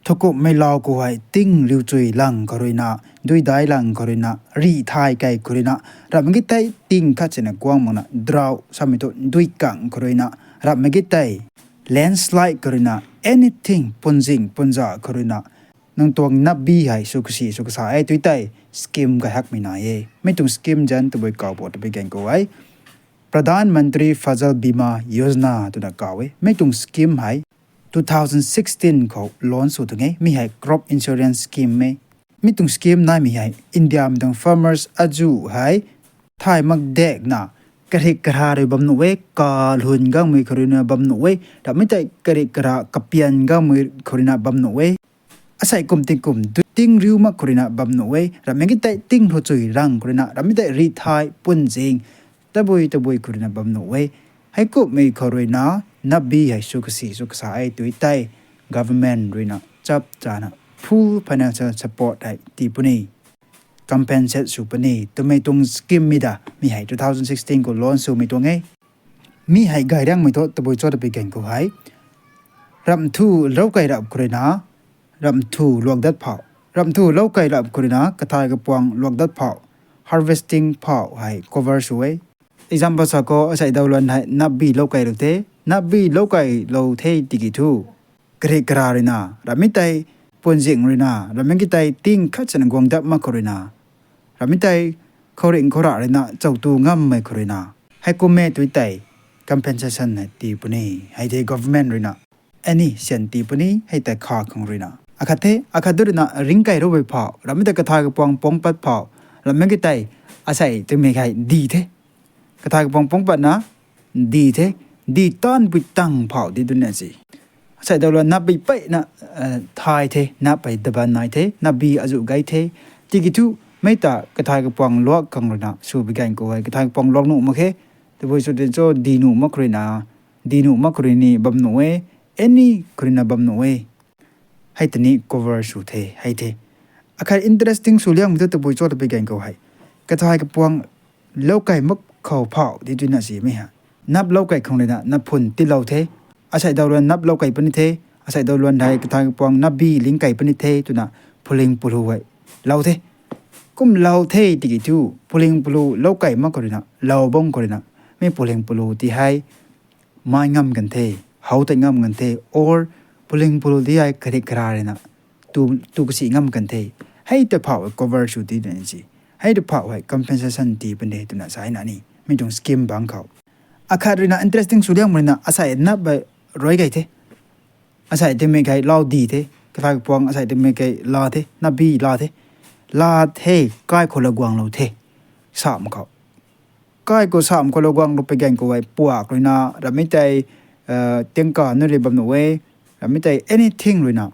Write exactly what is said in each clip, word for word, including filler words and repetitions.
Thowkumhmei lau khou hei ting riu chui lang khou ruina, dui dai lang khou ruina, rih thay kei khou ruina, ramhmei ki tei ting khat sina guang makna drought samei thu dui kang khou ruina, ramhmei ki tei landslide khou ruina, anything punzing punza khou ruina, nang tuang napbi hei sw kasi sw kasa e tui tei scheme kaihakmei nai e. Mi tuang scheme zanc tabui kaw bo tabui gan khou hei Pradhan Mantri Fasal Bima Yojana twna kaw e. Mi tuang scheme hei two thousand sixteen khou launch sw tuang e. Mi hei crop insurance scheme e. Mi tuang scheme naimei hei Indiamei tuang farmers azuh hei thay makdekna karik kara rui bam nuh e, kalun gangmei khou ruina bam nuh e, ramhmei tei karik kara kapian gangmei khou ruina bam nuh e. Asei kum tingkum dui ting riu mak khou ruina bam nuh e, ramhmei ki tei ting lou chui lang khou ruina, ramhmei tei rih thay punzing tabui tabui khou ruina bam nuh e. Heikumhmei khou ruina napbi hei sw kasi sw kasa e tui tei government ruina chap chana full financial support hei tii puni, compensate sw puni twmei tuang scheme mi da. Mi hei two thousand sixteen khou launch swmei tuang e. Mi hei gayriangmei thu tabui cho tabui gan khou hei ramh thu lou kei rap khou ruina, ramh thu luak dat phau, ramh thu lou kei rap khou ruina kathai kapuang luak dat phau, harvesting phau hei cover sw e. Example sa khou asei daw luan hei napbi lou kei rap the, napbi lou kei lou the tiki thu karik kara ruina, ramhmei tei punzing ruina, ramhmei ki tei ting khat sina guang dat mak khou ruina, ramhmei tei khouringh khoura ruina chau tu ngammei khou ruina, heikum e tui tei compensation hei tii puni, hei the government ruina any syan tii puni, hei tei kha khang ruina. Akhat the, akhat du ruina ringc kei rou bei phau, ramhmei tei kathai kapuang pang pat phau, ramhmei ki tei asei twmei hei di the. Kathai kapuang pang patna di the, di tanpui tang phau di duna si. Asei daw luan napbi peyna thay the, nap hei daban nai the, napbi azuh gay the. Tiki thu mei ta kathai kapuang luak khang ruina sw bi gan khou hei kathai kapuang luak nuh mak khe. Tabui sw tin cho di nuh mak khou ruina, di nuh mak khou rui ni bam nuh e, any khou ruina bam nuh e. Hei ta ni cover sw the, hei the. Akhat interesting sw liangmei thu tabui cho tabui gan khou hei kathai kapuang lou kei mak khou phau di twna simei ha. Nap lou kei khang ruina nap phun tiilou the. Asei daw luan nap lou kei puni the. Asei daw luan hei kathai kapuang napbi ling kei puni the twna phuling pulu hei lou the. Kum lou the tiki thu phuling pulu lou kei mak khou ruina, lou bam khou ruina, mi phuling pulu ti hei mai ngam kan the, how tei ngam kan the, or phuling pulu ti hei karik kara ruina tu, tu kasi ngam kan the. Hei ta phau hei cover sw ti dana si. Hei ta phau hei compensation tii puni twna sa na ni. Mi tuang scheme bang khou. Akhat ruina interesting sw liangmei ruina asei nap hei rui kei the. Asei twmei kei lau di the. Kathai kapuang asei twmei kei la the. Napbi la the. La the, kai khou la guang lou the. Sam khou. Kai khou sam khou la guang lou pui gan khou hei puak ruina, ramhmei tei tingka nu rui bam nuh e, ramhmei tei anything ruina,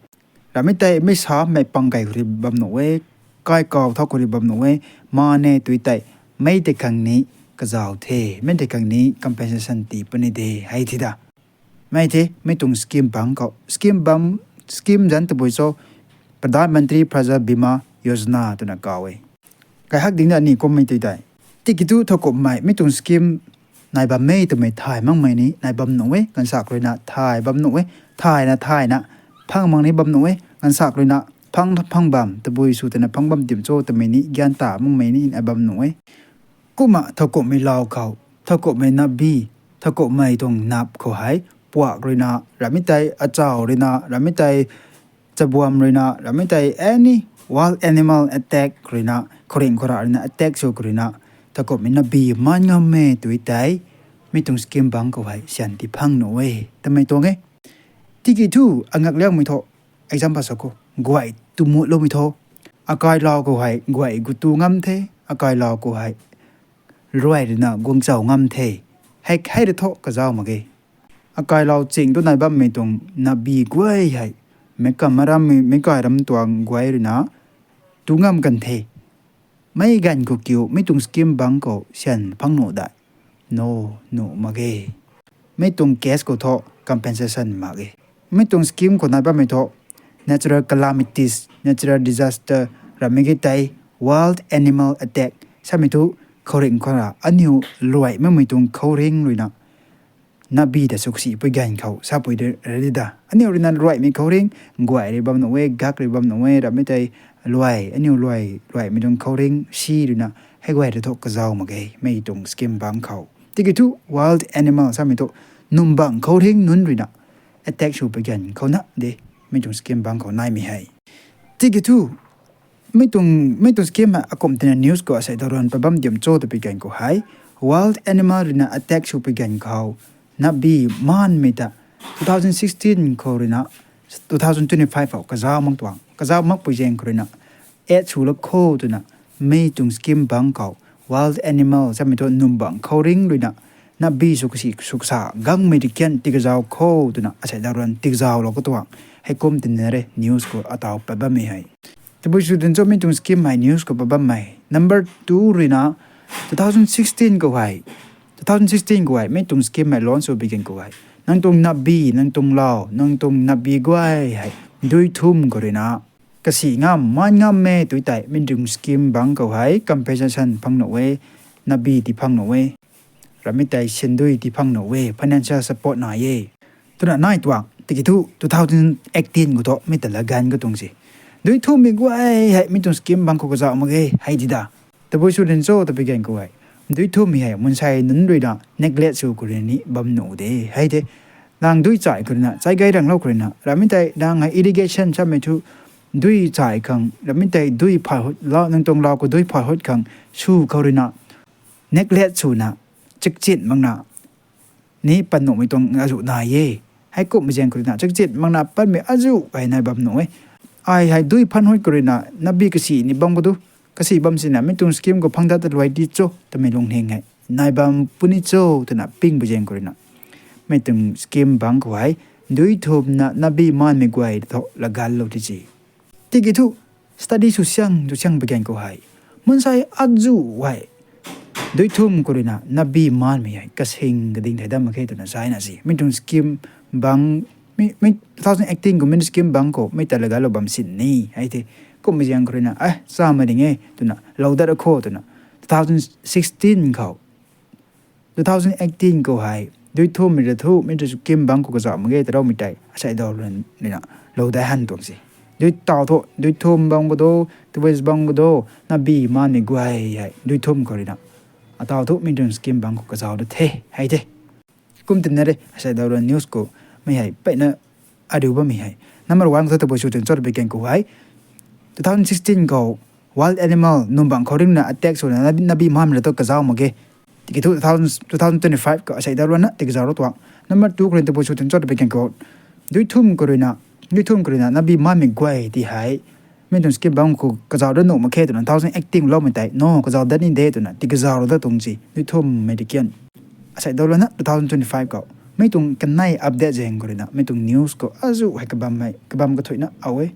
ramhmei tei mei sa mei pang kei khou rui bam nuh e, kai kau thau khou rui bam nuh e, ma ne tui tei, mei tei khang ni kazau the, mei tei khang ni compensation tii puni de, hei thi da. Mei the, mi tuang scheme bang khou, scheme bam, scheme zanc tabui cho, Pradhan Mantri Fasal Bima Yojana twna kaw e. Kaihak ding na ni kummei tui tei. Tiki thu thowkumhmei, mi tuang scheme nai bammei twmei thay makmei ni nai bam nuh e, gansak ruina thay bam nuh e, thayna thayna phang mak ni bam nuh e, gansak ruina phang, phang bam, tabui sw twna phang bam tim cho twmei ni gyan ta makmei ni nai bam nuh e. Kumna thowkumhmei lau khou, thowkumhmei napbi, thowkumhmei tuang nap khou hei, puak ruina, ramhmei tei achau ruina, ramhmei tei chabuam ruina, ramhmei tei any wild animal attack ruina, khouringh khoura ruina attack sw khou ruina, thowkumhmei napbi man ngam e tui tei, mi tuang scheme bang khou hei syan ti phang nuh e twmei tuang e. Tiki thu angak liangmei thu, example sa khou, guay tu mut loumei thu, akai lau khou hei guay gu tu ngam the, akai lau khou hei ruai ruina guang chau ngam the. Hei, hei rui thu kazau mak ge. Akai lau ching tu nai bammei tuang napbi guay hei, meic kam maram, meic kai ram tuang guay ruina tu ngam kan the. Mei ganv khou kiu, mi tuang scheme bang khou syan phang nuh dai? No, nuh mak ge. Mi tuang case khou thu compensation mak ge. Mi tuang scheme khou nai bammei thu natural calamities, natural disaster, ramhmei ki tei wild animal attack samei thu, khouringh khoura aniu luai makmei tuang khouringh ruina Nabi ta sw kasi pui ganv khou sapui de ready da. Aniu ruina luaimei khouringh, guay rui bam nuh e, gak rui bam nuh e, ramei tei luai, aniu luai, luaimei tuang khouringh si ruina, hei guay rui thu kazauh mak ge, mi tuang scheme bangc khou. Tiki thu wild animal samei thu, numbang khouringh nunc ruina, attack sw pui ganv khou na de, mi tuang scheme bangc khou naimei hei. Tiki thu, mi tuang, mi tuang scheme hei akum tina news khou asei daw ruan pabam diam cho ta pui ganv khou hei, wild animal ruina attack sw pui ganv khou, nabi maanmei ta, two thousand sixteen khou ruina, two thousand twenty-five khou kazauh mak tuang, kazauh mak pui zaeng khou ruina, add sw lak kho twna, mi tuang scheme bangc khou, wild animal samei thu numbang khouringh ruina, nabi sw kasi sw kasa gangmei di kian tikazauh kho twna, asei daw ruan tikazauhlou katuang, heikum tina re news khou ataw pat bammei hei. Tabui sw din cho mi tuang scheme hei news khou pat bammei. Number two ruina, two thousand sixteen khou hei, two thousand sixteen khou hei, mi tuang scheme hei launch sw pui ganv khou hei, nang tuang nabi, nang tuang lau, nang tuang nabi guay hei, dui thum khou ruina, kasi ngam, maan ngam e tui tei, mi tuang scheme bangc khou hei, compensation phang nuh e, nabi ti phang nuh e, ramei tei sindui ti phang nuh e, financial support nai e twna nai tuang. Tiki thu two thousand eighteen khou thu mi ta laganv katuang se. Dui thummei guay hei, mi tuang scheme bangc khou kazauh mak ge, hei di da. Tabui sw din cho ta pui ganv khou hei, dui thummei hei, mansei nunc ruina, neglect sw khou ruina ni bam nuh de, hei de. Nang dui chai khou ruina, chai gay ranglou khou ruina, ramei tei nang hei irrigation samei thu, dui chai khang, ramei tei dui phay hut, lau, nang tuang lau khou dui phay hut khang, sw khou ruina, neglect swna, chikchin makna, ni pat nuhmei tuang azuh nai e. Heikumhmei zaeng khou ruina, chikchin makna patmei azuh hei nai bam nuh e. Ai hei dui phan hut khou ruina, nabi kasi ni bam khou du, kasi bam sina, mi tuang scheme khou phang dat ta luai di cho, twmei lungning hei nai bam puni cho, twna ping pui zaeng khou ruina, mi tuang scheme bangc khou hei, dui thumna nabi maanmei guay thu lagallou ti si. Tiki thu, study sw siang, sw siang pui ganv khou hei, mansei azuh hei, dui thum khou ruina, nabi maanmei hei, kasing kading thei dam mak khe twna saina si. Mi tuang scheme bangc, mi, mi two thousand eighteen khou mi scheme bangc khou, mi ta lagallou bam sin ni, hei the. Kumhmei zaeng khou ruina, eh, chamei ding e, twna, lou dat kho, twna, two thousand sixteen khou, two thousand eighteen khou hei, dui thum mi ra thu, mi tuang scheme bangc khou kazauh mak ge, ta raumei tei, asei daw ruan ruina, lou dai han tuang se. Dui tau thu, dui thum bam khou do, tabui bam khou do, nabi maanmei guay hei, dui thum khou ruina, ataw thu, mi tuang scheme bangc khou kazauh da the, hei the. Kum tina re, asei daw ruan news khou, mi hei, peyna, ariu bammei hei. Number one khou thu tabui sw tin cho ta pui ganv khou hei, two thousand sixteen khou, wild animal, numbang khouringh na attack swna, nabi, nabi maanmei ra thu kazauh mak ge. Tiki thu two thousand, two thousand twenty-five khou asei daw ruan na, tikazauhlou tuang. Number two khou ruina tabui sw tin cho ta pui ganv khou, dui thum khou ruina, dui thum khou ruina, nabi maanmei guay ti hei, mi tuang scheme bangc khou kazauh dat nuh mak khe twna, two thousand eighteen loumei tei, no, kazauh dat ni de twna, tikazauhlou dat tuang si, dui thummei di kian. Asei daw ruan na, two thousand twenty-five khou. Mi tuang kanei update zaeng khou ruina, mi tuang news khou azuh hei kabam hei, kabam kathuina au e.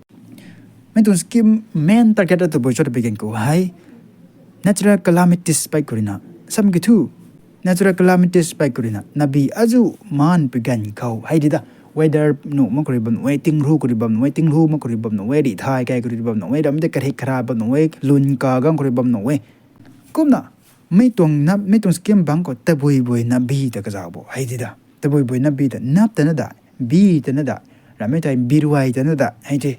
Mi tuang scheme main target tabui cho ta pui ganv khou hei, natural calamities pei khou ruina, sam ki thu, natural calamities pei khou ruina, nabi azuh maan pui ganv khou, hei di da, weather nuh mak khou rui bam nuh e, tingru khou rui bam nuh e, tingru mak khou rui bam nuh e, rih thay kai khou rui bam nuh e, ramei tei karik kara bam nuh e, lun kagang khou rui bam nuh e. Kumna, mi tuang nap, mi tuang scheme bangc khou tabui bui nabi ta kazauh bo, hei di da. Tabui bui nabi ta nap tana da, bi tana da, ramei tei biruai tana da, hei the.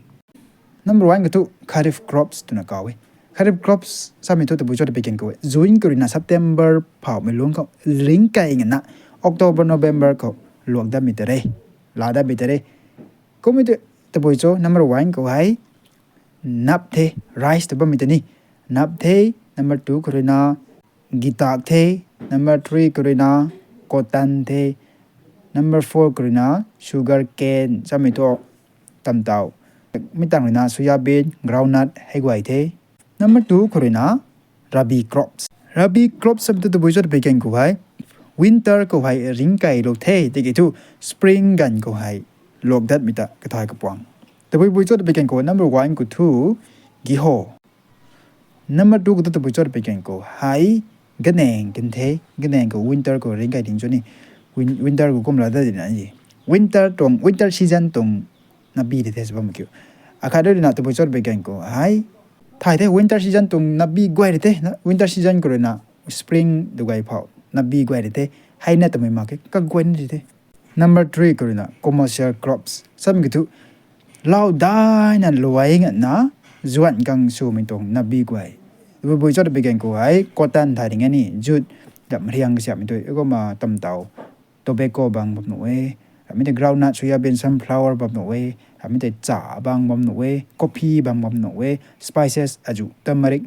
Number one khou thu kharif crops twna kaw e. Kharif crops samei thu tabui cho ta pui ganv khou e, June khou ruina September phauhmei lungc khou, ringckai ngana, October, November khou, luak datmei ta re, laa datmei ta re. Kummei tu tabui cho number one khou hei, nap the, rice ta bammei ta ni. Nap the, number two khou ruina, gitak the, number three khou ruina, cotton the, number four khou ruina, sugar cane, samei thu, tamtaw. Mi tang ruina, soya bean, groundnut, hei guay the. Number two khou ruina, rabi crops. Rabi crops samei thu tabui cho ta pui ganv khou hei, winter khou hei ringckailou the, tiki thu spring ganv khou hei, luak datmei ta kathay kapuang. Tabui bui cho ta pui ganv khou number one khou thu, giho. Number two khou thu tabui cho ta pui ganv khou hei, ganeng kan the, ganeng khou winter khou ringckai ding cho ni, win-, winter khou kum la dat dina ni. Winter tuang, winter season tuang nabi de the sa bam kiu. Akhat ruina tabui cho ta pui ganv khou hei, thay the winter season tuang nabi guay de the, na, winter season khou ruina spring tu guay phau, nabi guay de the. Hei na tamei mak ke, kaguay ni di the. Number three khou ruina commercial crops. Samei ki thu, lau daina luai nganvna, zuan khang swmei tuang nabi guay. Bui cho ta bi gan khou hei, cotton thay ding e ni, jute, dap riang kasiamhmei tu, kumna tamtaw, tobacco bang bam nuh e, ramei tei groundnut, soya bean, sunflower bam nuh e, ramei tei cha bang bam nuh e, coffee bang bam nuh e, spices azu, turmeric,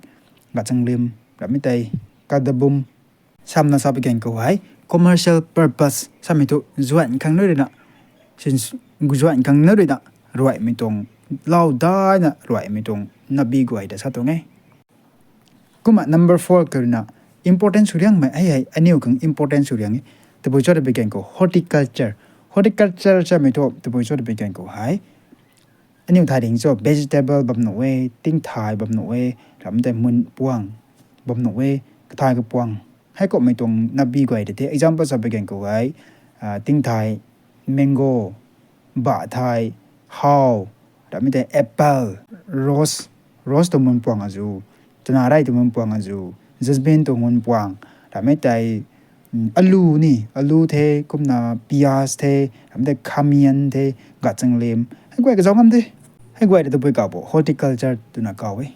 gachanglim, ramei tei cardamom, samna sa bi gan khou hei, commercial purpose samei thu zuan khang nu ruina, zuan khang nu ruina, ruaimei tuang, lau daina ruaimei tuang nabi guay ta sa tuang e. Kumna number four khou ruina important sw riangmei hei hei, aniu khang important sw riang e. Tabui cho ta bi gan khou horticulture. Horticulture samei thu tabui cho ta bi gan khou hei, aniu thay ding cho vegetable bam nuh e, tingthay bam nuh e, ramei tei mun puang bam nuh e, kathai kapuang. Heikumhmei tuang nabi guay de the. Example sa bi gan khou hei, tingthay, mango, bah thay, how, ramei tei apple, rose, rose tuang mun puang azu, chana rey tuang mun puang azu, jasmine tuang mun puang, ramei tei alu ni, alu the, kumna piyaz the, ramei tei khamian the, gachanglim, hei guay kazauc ngam the. Hei guay ta tabui kaw bo horticulture twna kaw e.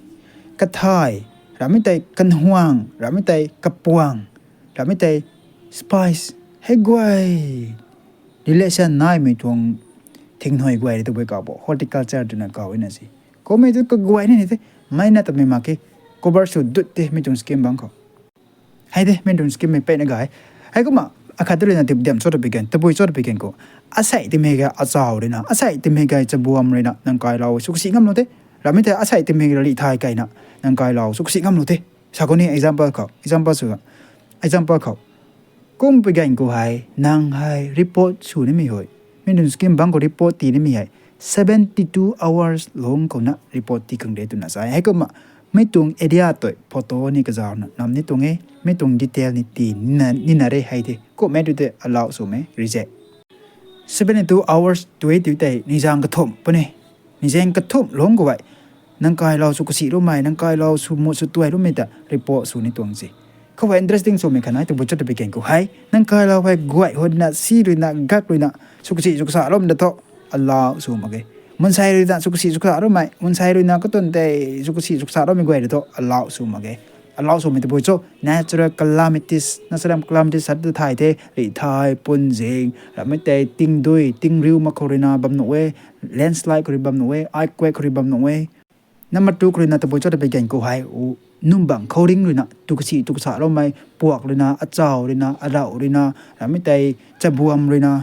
Kathai, ramei tei kanhuang, ramei tei kapuang, ramei tei spice, hei guay relation naimei tuang thinghnoi guay ta tabui kaw bo horticulture twna kaw e na si. Kummei tu kaguay ni ni the, mei na tamei mak ke, cover sw dut the mi tuang scheme bang khou. Hei de, mi tuang scheme mei peyna gay. Heikumna, akhat tu ruina tip diam cho ta bi gan, tabui cho ta bi gan khou, asei timei gay achaw ruina, asei timei gay chabuam ruina nang kailou sw kasi ngamlou the. Ramei tei asei timei gay ralih thay keyna nang kailou sw kasi ngamlou the. Sa khou ni example khou, example sw, example khou, kum bi gan khou hei nang hei report sw nimei hei, mi tuang scheme bang khou report tii nimei hei seventy two hours lungc khouna report tii khang de twna sa e. Heikumna, mi tuang area tei photo ni kazauna nam ni tuang e, mi tuang detail ni tii nina re hei the. Kummei tu tei allow swmei, reject. Seventy two hours tei tu tei nizang kathumh puni. Nizang kathumh lungc khou hei, nang kailou sw kasi rumei, nang kailou sw mut sw tuay rumei ta report sw ni tuang se. Khou hei interesting swmei khatni tabui cho ta bi gan khou hei, nang kailou hei guay huna, si ruina, gak ruina, sw kasi sw kasa rum da thu, allow sw mak ge. Mansei ruina sw kasi sw kasa rumei, mansei ruina katun tei sw kasi sw kasa rumei guay da thu, allow sw mak ge. Allow swmei tabui cho, natural calamities, natural calamities sa tu thay the, rih thay, pun zing, ramei tei tingdui, tingriu mak khou ruina bam nuh e, landslide khou rui bam nuh e, earthquake khou rui bam nuh e. Number two khou ruina tabui cho ta bi gan khou hei, num bang khou ring ruina, tu kasi tu kasa rumei, puak ruina, achaw ruina, arauh ruina, ramei tei chabuam ruina.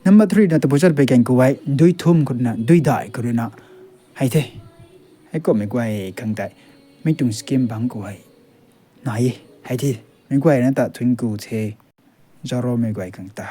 Number three na tabui cho ta bi gan khou hei, dui thum khou ruina, dui dai khou ruina. Hei the. Heikumhmei guay khang tei, mi tuang scheme bang khou hei, nai e. Hei the. Mi guay na ta thuanc ku the. Zaroumei guay khang ta.